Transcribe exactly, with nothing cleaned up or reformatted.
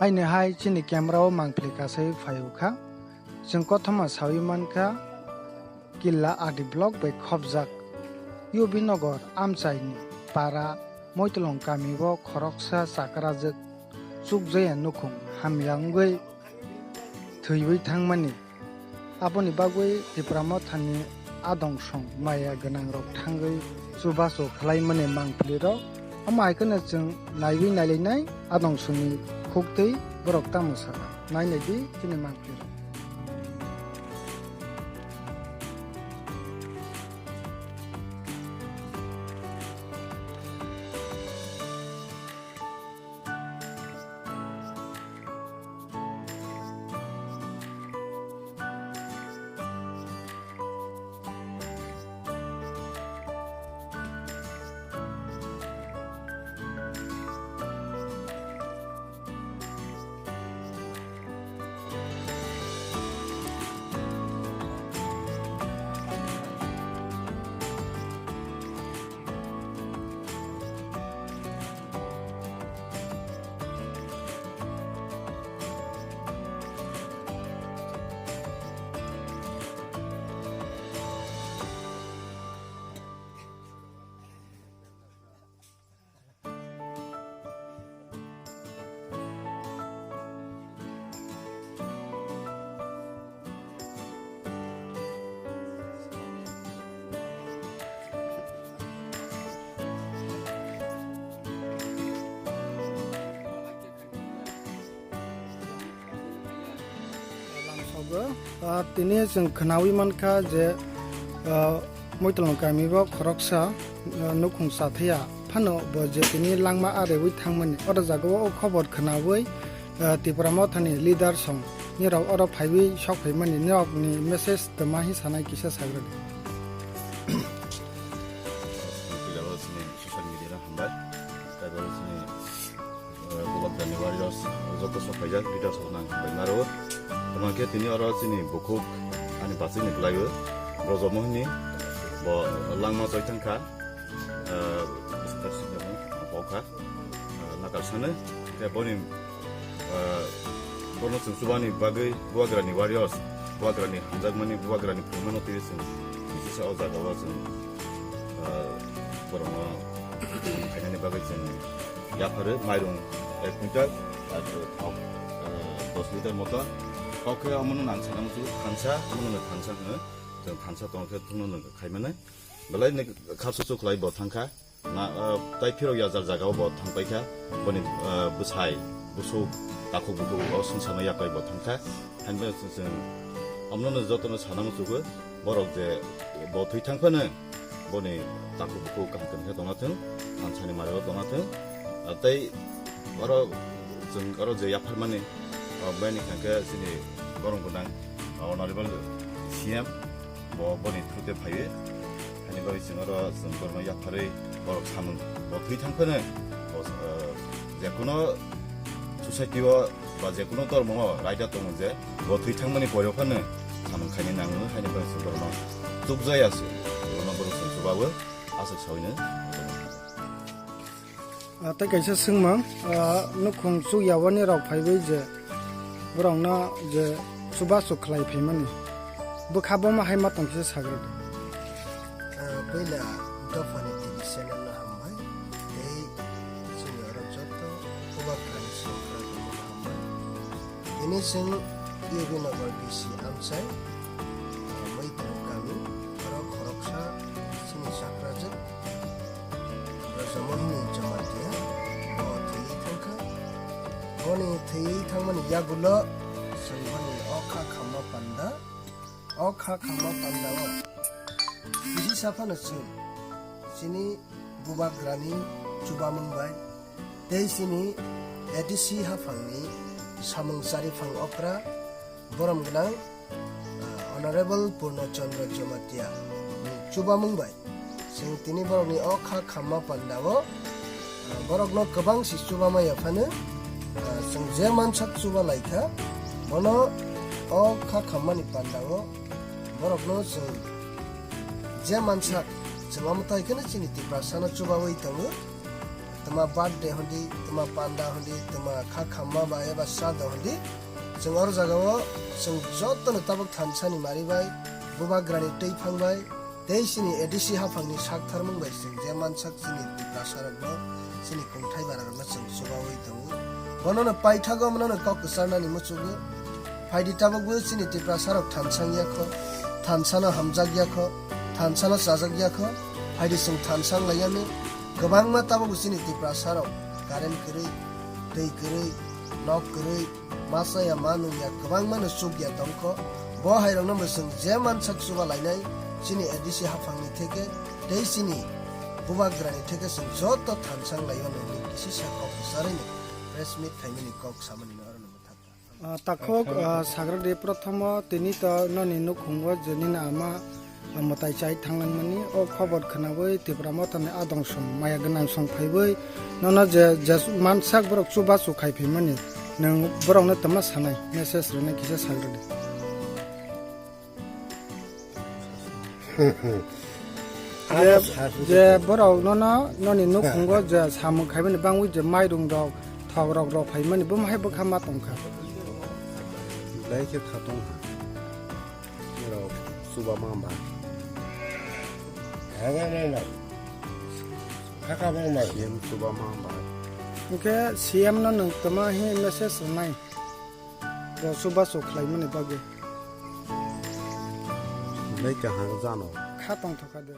Aini hai chini camera o mangpili kasai phai o kha. Chwng kothoma sawi mankha Killa R D block bai khopjak U B Nagar amchaini para Moitolong kami o khoroksa chakrajwk chukjaya nukhung hamya wngwi thwiwi thangmani. Aboni bagwi Tipra Mothani adong song maya gwnang rok thangwi chubachu khlaimani mangpili rok. Omo hai kheno chwng naiwi nailainai adong songni khuktwi borok tamo sakha. Nainai di chini mangpili rok. Lamsogo, ah, tini chwng khwnawi mankha je, ah, Moitolong kami o khoroksa, ah, nukhung chathaya phano bo je tini langma arewi thangmani. Oro jagao o khobor khwnawi, ah, Tipra Mothani leader song nirok oro phaiwi sok phaimani nirokni message twma hi sanai kisa sagradi. Social media no hambai. Tei bo chini, eh, Bubagrani warriors, joto sok phaijak, leaders rok nang hambai naro. Tamo khe tini oro chini bukhuk ani bachini bwlaio. Brojomohini bo langma choi thangkha. Eh, bo kha. Eh, nakal sano. Khe boni, eh, bono chwng chubani bagwi Bubagrani warriors, Bubagrani hamjakmani, Bubagrani phwrwngmano twi chwng kisa o jaga o chwng, eh, borokno khainani bagwi chwng yapharo mairung ek quintal, ar thok, eh, dos liter moto. Thok khe omono nang sana muchungo thansa, omono thansa hwno, chwng thansa tongkhe thungno nwng khaimani. Belai ni khapsa chukhlai bo thangkha. Na, ah, tai phirok ya jar jaga o bo thang paikha. Boni, ah, bwsai, bwswk, takhuk bukhuk o swngcharno yapai bo thangkha. Haino chwng, chwng, omno no jotono sana muchungo, borok je bo thwi thang phano boni takhuk bukhuk kaham kaham khe tongna thung, thansani mari o tongna thung. Ah, tei oro chwng oro je yapharmani, ah, bini khe chini borok gwnang, ah, honorable C M. Bo boni through te phaiwi. Hani bagwi chwng oro chwng borokno yapharwi borok samung bo thwi thang phano bo, eh, jekuno society o ba jekuno dormo o raida tongo je bo thwi thangmani pore phano samung khaina nango, hani bagwi chwng borokno chukjaya se, borokno borok chwng chubago aswk sawino. Ah, tei kaisa swngmung, ah, nukhung chukya wani rok phaiwi je borokno je chubachu khlai phaimani, bwkha boma hai ma tong kisa sagradi. Ah, puila dophani T V channel no hambai, tei chini oro joto Bubagrani songkrak no hambai. Tini chwng U B Nagar B C amchai, ah, Moitong kami, oro khoroksa chini chakrajwk, Brajamohini Jamatia, bo thwiwi thangkha. Boni thwiwi thangmani yagulo chwng boni o kha khamma panda, o kha khamma pandao kisi saphano chwng chini Bubagrani chubamung bai tei chini A D C haphangni samung chariphang okra borom gwnang, ah, Honorable Purno Chandra Jamatia ni chubamung bai chwng tini borokni o kha khamma pandao, ah, borokno kwbang si chubamaya phano, ah, chwng je mansak chuba laikha, bono o kha khammani pandao borokno chwng je mansak chwng omo tai kheno chini Tiprasano chubawi tongo. Tama birthday hondi, tama panda hondi, tama kha khamma ba eba srado hondi. Chwng oro jagao chwng jotono tabuk thansa ni mari bai, bubagrani twi phang bai, tei chini A D C haphangni sak tharmung bai chwng je mansak chini Tiprasa rokno, chini kongthai bara rokno chwng chubawi tongo. Bonono paithago, bonono kok kwcharnani muchugo. Phaidi tabukbo chini Tiprasa rok thansang ya kho, thansano hamjak ya kho, thansano chajak ya kho, phaidi chwng thansang lai ya mi. Kwbangma tabukbo chini Tiprasa rok current kwrwi, twi kwrwi, nok kwrwi, ma chaya ma nung ya kwbangma no chuk ya tong kho. Bo hai rokno bo chwng je mansak chuba lainai chini A D C haphangni theke tei chini bubagrani theke chwng joto thansang lai ya nini kisi sa kok kwcharwi ni press meet khaimani kok samani no aro no mwthak. Ah, takhuk, ah, sagradi prothomo tini to noni nukhungo je nini ama, ah, mwtai chai thanglangmani. O khobor khwnawi Tipra Mothani adong song maya gwnang song phaiwi nono je, je mansak borok chubachu khai phaimani. Nwng borokno tama sanai, message rwnai kisa sagradi. Je, je borok nono noni nukhungo je samung khaimani bangwi je mairung rok, thok rok rok phaimani bo hai bwkha ma tongkha. Belai khe kha tongkha. Rok chuba ma ba. Haba ma ba. Khaka ma ba. C M chuba ma ba. Hwnkhe C M no nwng tama hi message rwnai? Bo chubachu khlaimani bagwi. Belai kaham jano. Kha tongthokha de.